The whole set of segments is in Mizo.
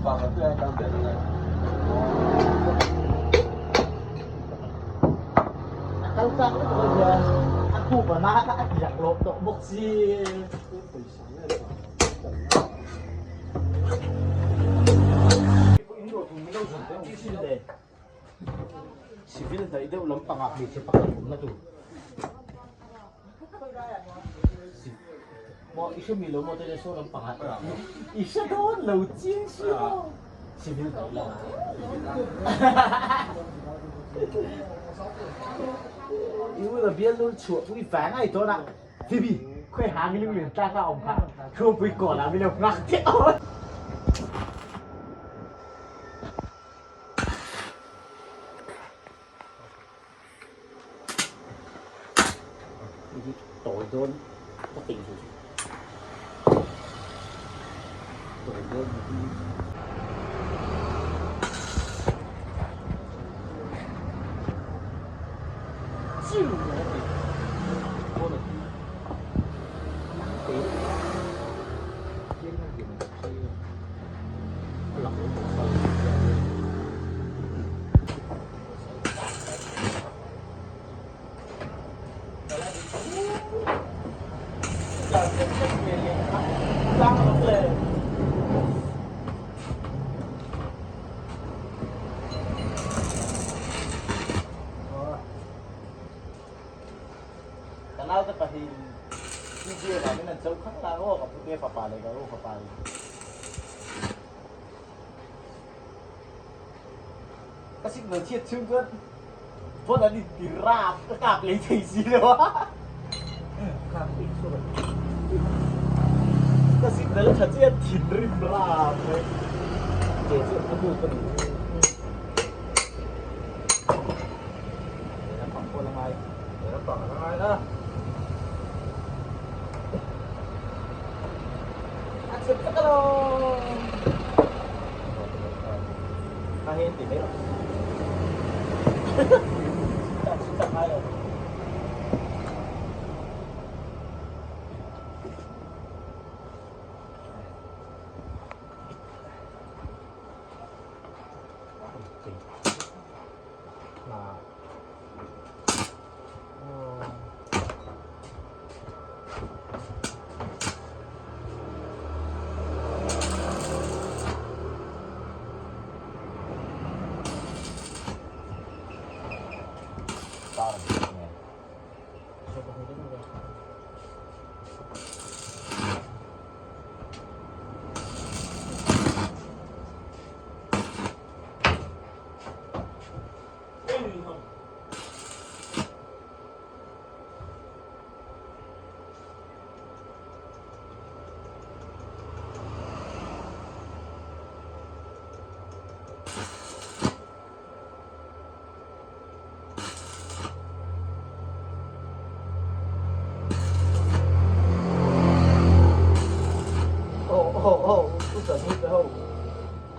A kal chak lutuk a hian a khup a na kha a ti laklawh tawh bawk si. Civil hnaih deuh lampangah hmeichhe pakhat awmna tur. Maw i hre mi lo maw tele saw lampangah i hre dawn lo chiang si maw civil hnaih lamah. I u na bialnu chhuah pui vang ai tawn a. Phoebe, khawi hang i lunglen tlak a awm kha Thuampui kawl ah min lo nghak teh aw. Tawi dawn ka tih chu. Tawi dawn hi. Ka naute pahnih video ah min an cho khang lang aw ka pute fapa leh ka u fapa in. Ka signal chhiat chhung chuan phone an in ti rap ka kap lei thei si lo a. Ka signal tha chiah thinrim rap mai. Ke chu a bu ka ni. A chep vek alawm. Kha hi an ti mai lo. Chak ngai lo.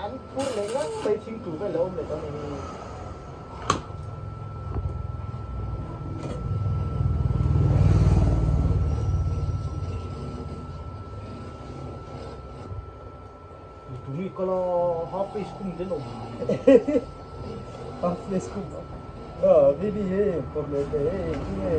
An phur leh ngang mai thingtu vel a awm leh dawn a ni. Tuni kala half face kum ten awm. Half face kum. Ah, baby he, problem he, he.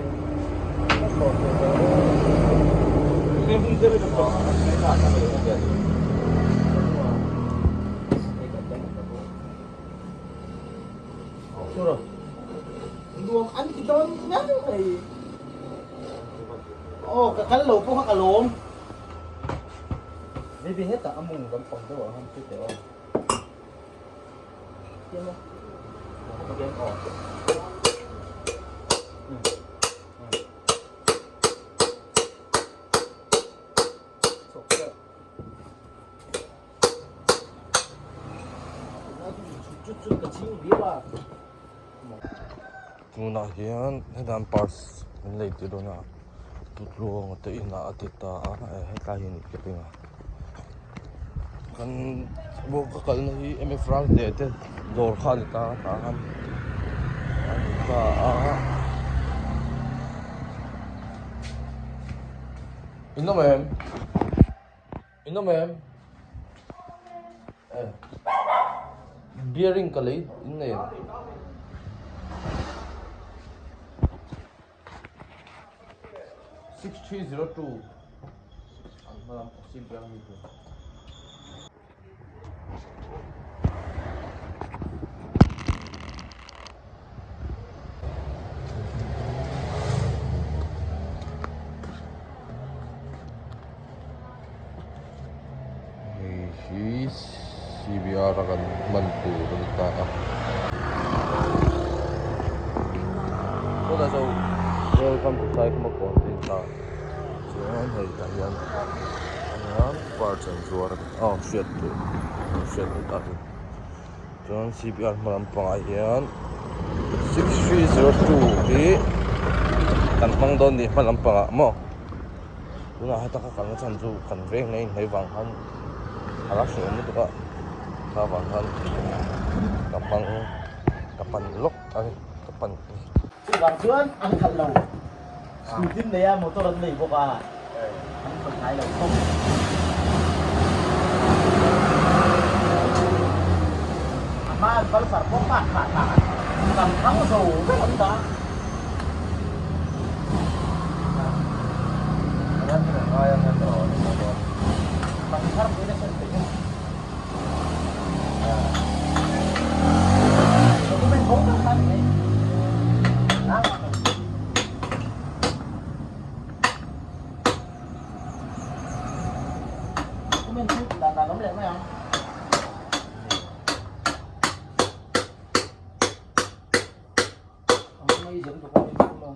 Nuam an ti dawn ngang mai. Aw ka kal lo pawh kha ka lawm. Baby hetah a mung kan pang deuh ah han ti teh aw. Tiang maw? Tunah hian hetan parts an lei tir dawn a Putluang te inah a ti ta a hetlai hi a nih ka ring a kan ka kalna hi M F Ralte te dawr kha a ni ta a tah khan a ni ta a. In awm em? In awm em? Bearing ka lei in nei ang. 6302 An hma lam pawh sim piang ni tur. Hei hi CBR a kan hman tur a ni ta a. Chutah chuan welcome to Saikhuma kawn tih a ni ta a. Chuan hei tah hian parts an zuar a ni a hriat tur hriat tur tak a ni. Chuan CPR hma lampangah hian 6302 hi kan hmang dawn ni hma lampangah maw tunah heta ka kalna chhan chu kan veng na inhmei vang khan a la hrehawm lutuk a kha vang khan ka hmang ka pan lawk a ni ka pan a ni. Chuvang chuan an khalh lo scooty an nei a motor an nei bawk a an khalh ngai lo khawp. A hma an Pulsar pawh kha thlah thlah a tam thang zo vek an dah. Thar pui na sen theih a. Document bo tak kha ni mai. Document chu dan dan awm leh mai ang. Ang mai zem document chu maw.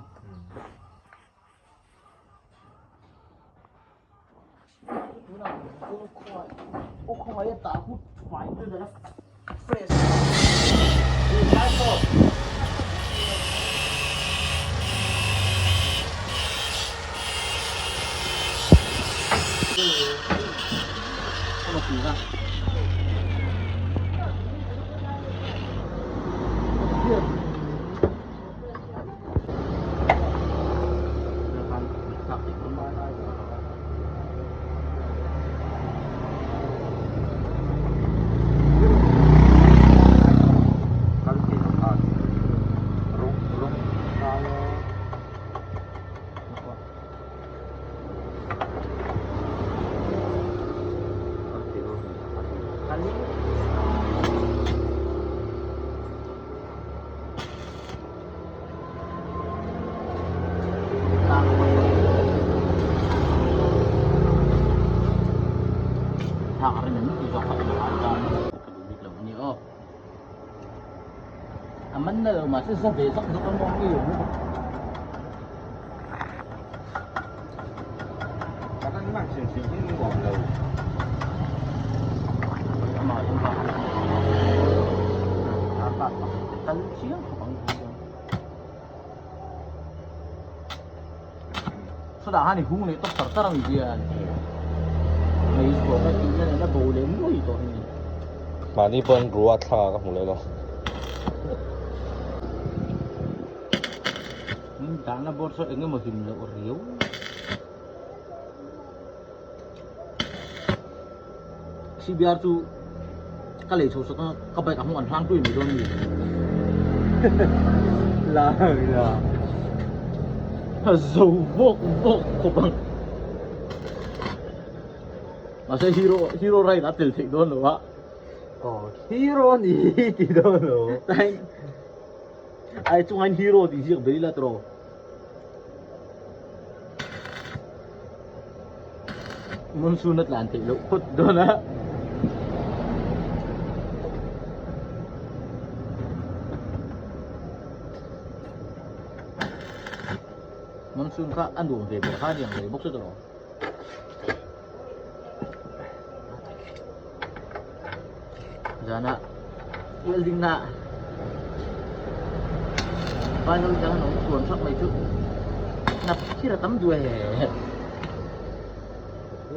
Chutah khan i hung leh tawp tar tar ang hian mei chhuah ka tih na nen a bo leh nuai tawh a ni. Mahni pawn rua thla ka hmu leh lo. Dahna board saw eng emaw hlim loh riau. CBR chu ka lei chho sak a ka bike a hmung an hlang tui mai dawn a ni. La la a zo vawk vawk khawp ang. Mahse hero hero ride a tel theih dawn lo a. Aw hero a ni ti dawn lo. Ai chungah hian hero tih ziak bei la tawh. Monsoon a tlan theih loh phawt dawn a. Monsoon kha a nuam ve ber kha a ni ang lei bawk chu tawh. Zana welding na final dang an awm tuan sak mai chu nap thir a tam duh e. Zuk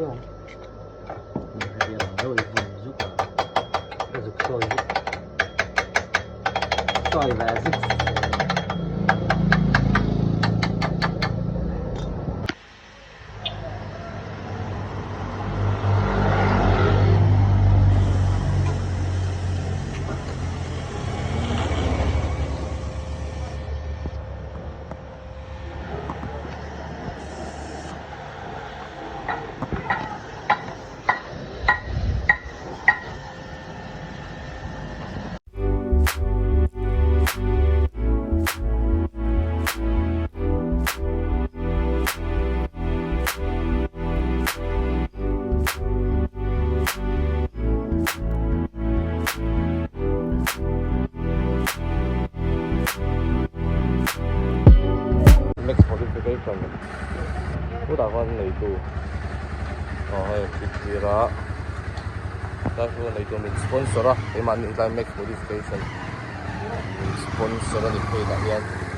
sawi zuk sawi ve zuk. neitu aw hei fit tir a tlai hmun a neitu min sponsor a keimahni tlai max modification min sponsor a ni phei tah hian.